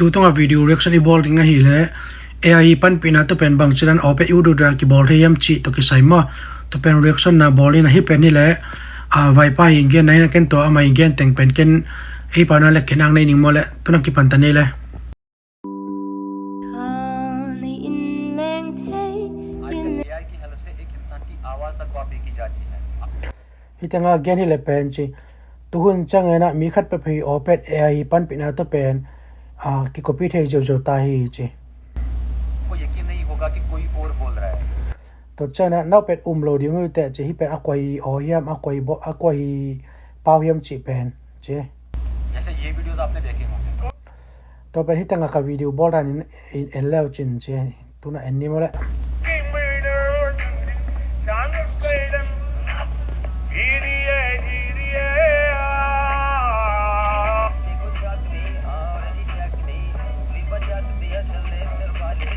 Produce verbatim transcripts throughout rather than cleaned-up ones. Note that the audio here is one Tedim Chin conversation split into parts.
Tu tungah video reaction i bawl ding ahih leh A I panpihna tua pen bangci dan aw peuh i ut uh dan kibawl thei hiam cih tawh kisai maw? Tua pen reaction na bawl in a, hih pen hi leh a, Vaipa hi gen na hi na, ken tua amah hi gen teng pen ken ei pau na leh ken ang nei ning maw leh, tu na kipan ta ni leh. आजकल एआई की हेल्प से एक इंसान की आवाज़ तक कॉपी की जाती है। Hih tengah gen hi leh pen ci, tuhun ciangin ah mi khat peuhpeuh aw peuh A I panpihna tawh pen a, kicopy thei ziauziau ta hi ci. आपको यकीन नहीं होगा कि कोई और बोल रहा है। Tua ciangin ah nau peuh um lo ding uh teh ci, hih pen a kua hi aw hiam, a kua hi bo-, a kua hi pau hiam cih pen ci. जैसे ये वीडियोज़ आपने देखे होंगे। Tua pen hih tengah ka video bawl dan in, in en leu cin ci. Tu na en ni maw leh.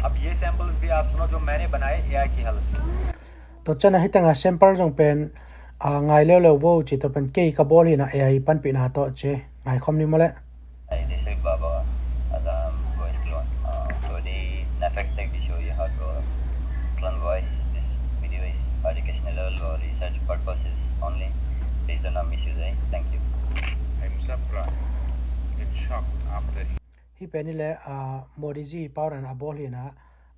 अब ये सैंपल्स भी आप सुनो जो मैंने बनाए एआई की हेल्प से। Tua ciangin ah hih tengah sample zong pen a, ngai leuleu vo ci, tua pen kei ka bawl hi na A I panpihna tawh ci. Ngai khawm ni maw leh. Hi, this is Baba, Azam voice clone. Uh, so the Nafex tech di show you how to clone voice. This video is educational or research purposes only. Please do not misuse it. Thank you. I'm surprised and shocked after he Hih pen hi leh a, Modi ji pau dan a bawl hi na,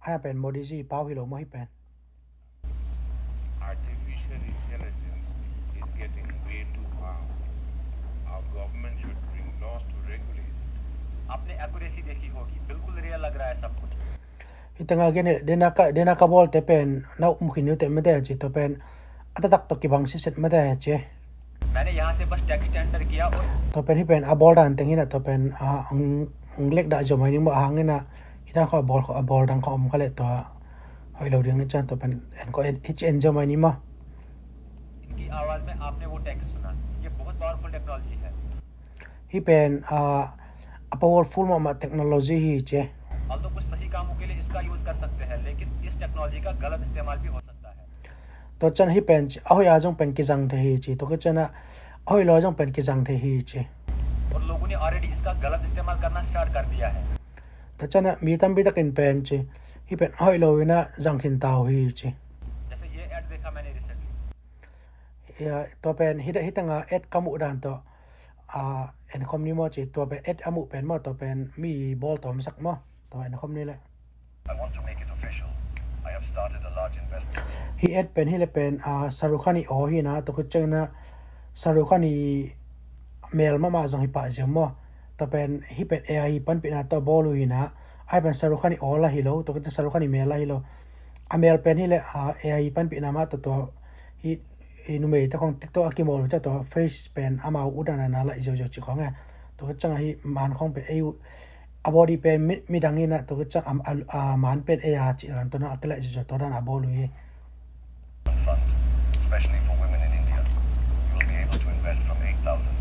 a pen Modi ji pau hi lo maw hih pen. Artificial intelligence is getting way too powerful. Our government should bring laws to regulate it. आपने एक्यूरेसी देखी होगी, बिल्कुल रियल लग रहा है सब कुछ। Hih tengah gen hi, dena ka, dena ka bawlte pen na um khin uh teh mate ci, tua pen a taktak tawh kibang siset mate ci. मैंने यहाँ से बस टेक्स्ट एंटर किया और Tua pen hih pen a bawl dan teng hi na, tua pen a, ang, ang lek dah ziau mai ning maw, a hang hi na, hih dan khawng a bawl khawng, a bawl dang khawng om kha leh tua hoih lo ding hi ciang, tua pen en khawng en, hih ci en ziau mai ni maw. इनकी आवाज़ में आपने वो टेक्स्ट सुना, ये बहुत powerful technology है। Hih pen a, a powerful mahmah technology hi ci. Although कुछ सही कामों के लिए इसका यूज़ कर सकते हैं, लेकिन इस टेक्नोलॉजी का गलत इस्तेमाल भी हो सकता है। Tua ciang hih pen ci, a hoih a zong pen kizang thei hi ci. Tua khit ciang a hoih lo a zong pen kizang thei hi ci. और लोगों ने ऑलरेडी इसका गलत इस्तेमाल करना स्टार्ट कर दिया है। Tua ciang a mi tampi takin pen ci, hih pen a hoih lo in a zang khin ta uh hi ci. जैसे ये ऐड देखा मैंने recently. Tua pen hih, hih tengah ad ka muh dan tawh a, en khawm ni maw ci. Tua pen ad a muh pen maw, tua pen mi bawl tawmsak maw, tua en khawm ni leh. I want to make it official. I have started a large investment. Hih ad pen hi leh pen a, Shahrukh Khan i aw hi na, tua khit ciang a Shahrukh Khan i mel mahmah zong hi pah ziau maw. Tua pen hih pen A I panpihna tawh bawl uh hi na, a hih pen Shahrukh Khan i aw la hi lo, tua khit ciang Shahrukh Khan i mel la hi lo. A mel pen hi leh a, A I panpihna mah tawh tua hih i numei te khawng TikTok a kimawl uh ciang tua face pen amau uh dan a na laih ziauziau ci khawng e. Tua khit ciang a hih man khawng pen ei uh, a body pen mi, midang in a, tua khit ciang a, a, a man pen ei a cih dan tua na a kilaih ziauziau tua dan a bawl uh hi. Fund, especially for women in India. You will be able to invest from eight thousand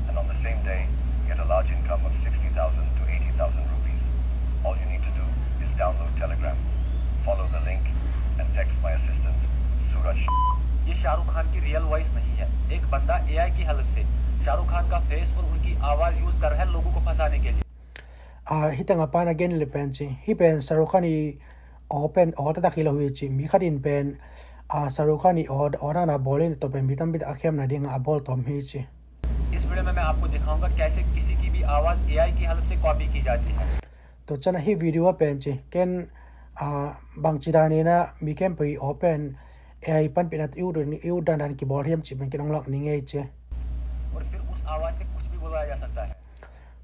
and on the same day get a large income of sixty thousand to eighty thousand rupees. All you need to do is download Telegram, follow the link and text my assistant, Suraj. ये शाहरुख खान की real voice नहीं है। एक बंदा एआई की हेल्प से शाहरुख खान का फेस और उनकी आवाज़ यूज़ कर रहा है लोगों को फंसाने के लिए। A, hih tengah pan a gen leh pen ci, hih pen Shahrukh Khan i aw pen aw taktak hi lo hi ci. Mi khat in pen a, Shahrukh Khan i aw, aw dan a bawl in, tua pen mi tampi tak a khemna ding a bawl tawm hi ci. इस वीडियो में मैं आपको दिखाऊंगा कैसे किसी की भी आवाज़ एआई की हेल्प से कॉपी की जाती है। Tua ciang a hih video ah pen ci, ken a, bangci dan in a mi khempeuh i aw pen A I panpihna tawh i ut, i ut dandan kibawl hiam cih pen ken hong lak ning ei ci. और फिर उस आवाज़ से कुछ भी बुलवाया जा सकता है।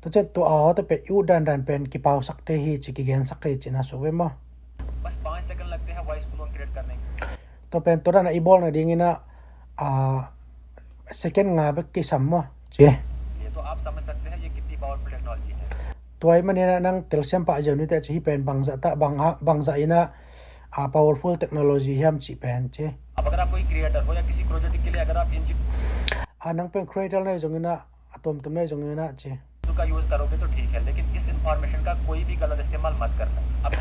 Tua ciang tua aw tawh pen i ut dandan pen kipausak thei hi ci, kigensak thei hi ci na, suk ve maw. बस पाँच सेकंड लगते हैं वॉइस क्लोन क्रिएट करने के। Tua pen tua dan a i bawl nading in a, a, second nga bek kisam maw ci. ये तो आप समझ सकते हैं ये कितनी पावरफुल टेक्नोलॉजी है। Tua ahih manin a nang telsiam pah ziau ni teh ci, hih pen bangzah ta, bang, bangzah in a, a, powerful technology hiam cih pen ci. अब अगर आप कोई क्रिएटर हो या किसी प्रोजेक्ट के लिए अगर आप इंजि- A, nang pen creator na hi zongin a, a tuamtuam na hi zongin a ci. का यूज़ करोगे तो ठीक है, लेकिन इस इंफॉर्मेशन का कोई भी गलत इस्तेमाल मत करना। अब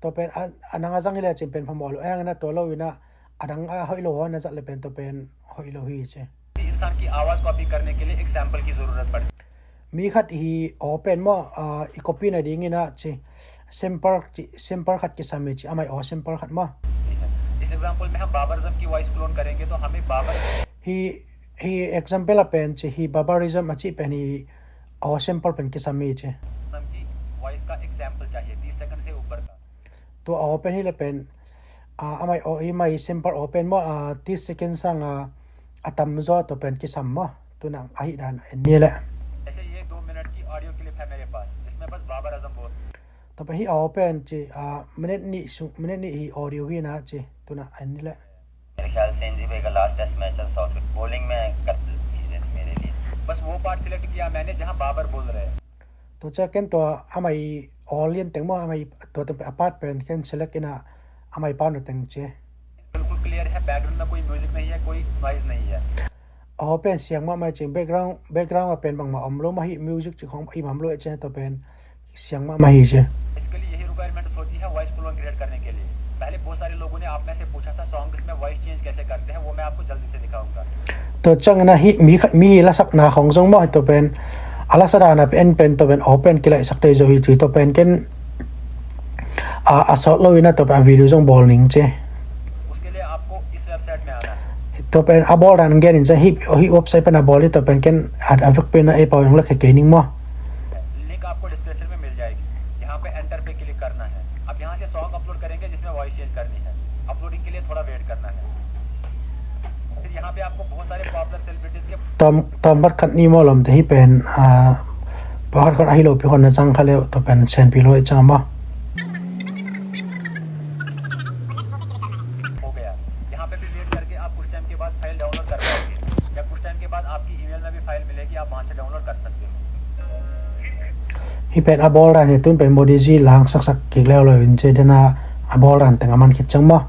Tua pen a, a nang a zang hi leh cin pen phamawh lo, a hang in a tua lo in a, a dang a hoih lo haw na zat leh pen tua pen hoih lo hi ci. किसी इंसान की आवाज़ कॉपी करने के लिए एक सैंपल की ज़रूरत पड़ती है। Mi khat hi aw pen maw, ah, i copy na dingin ah ci, sample ci, sample khat kisam hi ci, amah i aw sample khat maw. ठीक है। इस एग्जांपल में हम बाबर आजम की वॉइस क्लोन करेंगे तो हमें Babar Hi, hi example a pen ci, hi barbarism a ci pen hi aw sample pen kisam hi ci. आजम की वॉइस का एक सैंपल चाहिए तीस सेकंड से ऊपर का। Tua aw pen hi le pen, ah, amah i aw, amah i sample aw pen maw, ah, tis second sang a, a tam zaw tua pen kisam maw. Tuna ahi dan en ni le. जैसे ये दो मिनट की audio clip है मेरे पास, जिसमें बस बाबर आजम बोल Tua pen hi aw pen ci, ah, minute nih sung, minute nih hi audio hi na ci. Tuna en ni le. मेरे ख्याल से एनजी भाई का लास्ट टेस्ट मैच चल रहा था, उसमें बॉलिंग में कर चीजें थी मेरे लिए। बस वो पार्ट सिलेक्ट किया मैंने जहां बाबर बोल रहे हैं। Tua ciang ken tua amah i aw lian teng maw, amah i tua teng a part pen ken select in a, amah i part na teng ci. बिल्कुल क्लियर है, बैकग्राउंड में कोई म्यूजिक नहीं है, कोई नॉइज नहीं है। Aw pen siang mahmah hi ci, background, background a pen bangmah om lo mah hi, music ci khong i mam lo hi ci, tua pen siang mahmah hi ci. इसके लिए यही रिक्वायरमेंट्स होती है वॉइस क्लोन क्रिएट करने के लिए। पहले बहुत सारे लोगों ने आप में से पूछा था सॉन्ग्स में वॉइस चेंज कैसे करते हैं, वो मैं आपको जल्दी से दिखाऊंगा। Tua ciang na hi mi khat, mi lasakna khong zong maw, tua pen a lasa dan a pen, pen tua pen aw pen kilaihsak thei zo hi ci, tua pen ken a, a sawt lo in a tua pen a video zong bawl ning ci. उसके लिए आपको इस वेबसाइट में आना है। Tua pen a bawl dan gen in ci, hi, hi website pen a bawl hi, tua pen ken a, a vek pen a ei pau zong la khe kei ning maw. Link आपको डिस्क्रिप्शन में मिल जाएगी, यहाँ पे एंटर पे क्लिक करना है। अब यहाँ से सॉन्ग अपलोड करेंगे जिसमें वॉइस चेंज करनी है। अपलोडिंग के लिए थोड़ा वेट करना है। फिर यहाँ पे आपको बहुत सारे पॉपुलर सेलिब्रिटीज के Tom, tom khat khat ni maw lam te hi pen, ah, pawlkhat khat ahi lo pi khon na zang kha le, tua pen senpi lo hi ciang maw. हो गया। यहाँ पे भी वेट करके आप कुछ टाइम के बाद फाइल डाउनलोड कर पाओगे, या कुछ टाइम के बाद आपकी ईमेल में भी फाइल मिलेगी, आप वहाँ से डाउनलोड कर सकते हो। Hi pen a bawl dan hi, tun pen Modi ji lang saksak kik leu lo in ci, dena a bawl dan teng a man khit ciang maw.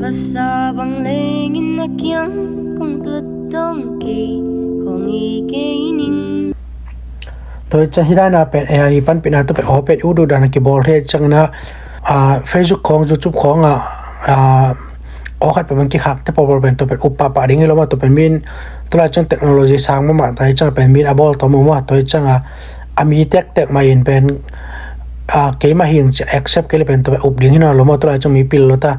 Vasa bang lengin a kiang kong tut tong kei, kong i kei ning. Tua hi ciang hi dan a pen A I panpihna tua pen aw pen i ut dan a kibawl thei ciang na, ah, Facebook khong, YouTube khong a, ah, aw khat pen man kikhak te pawlpawl pen tua pen up pahpah ding hi lo maw, tua pen min tua lai ciang technology sang mahmah ta hi ciang pen min a bawl tawm uh maw, tua hi ciang a, a mi tektek mah in pen, ah, keimah hing ci accept kei le pen tua pen up ding hi na lo maw, tua lai ciang mi pil lo ta.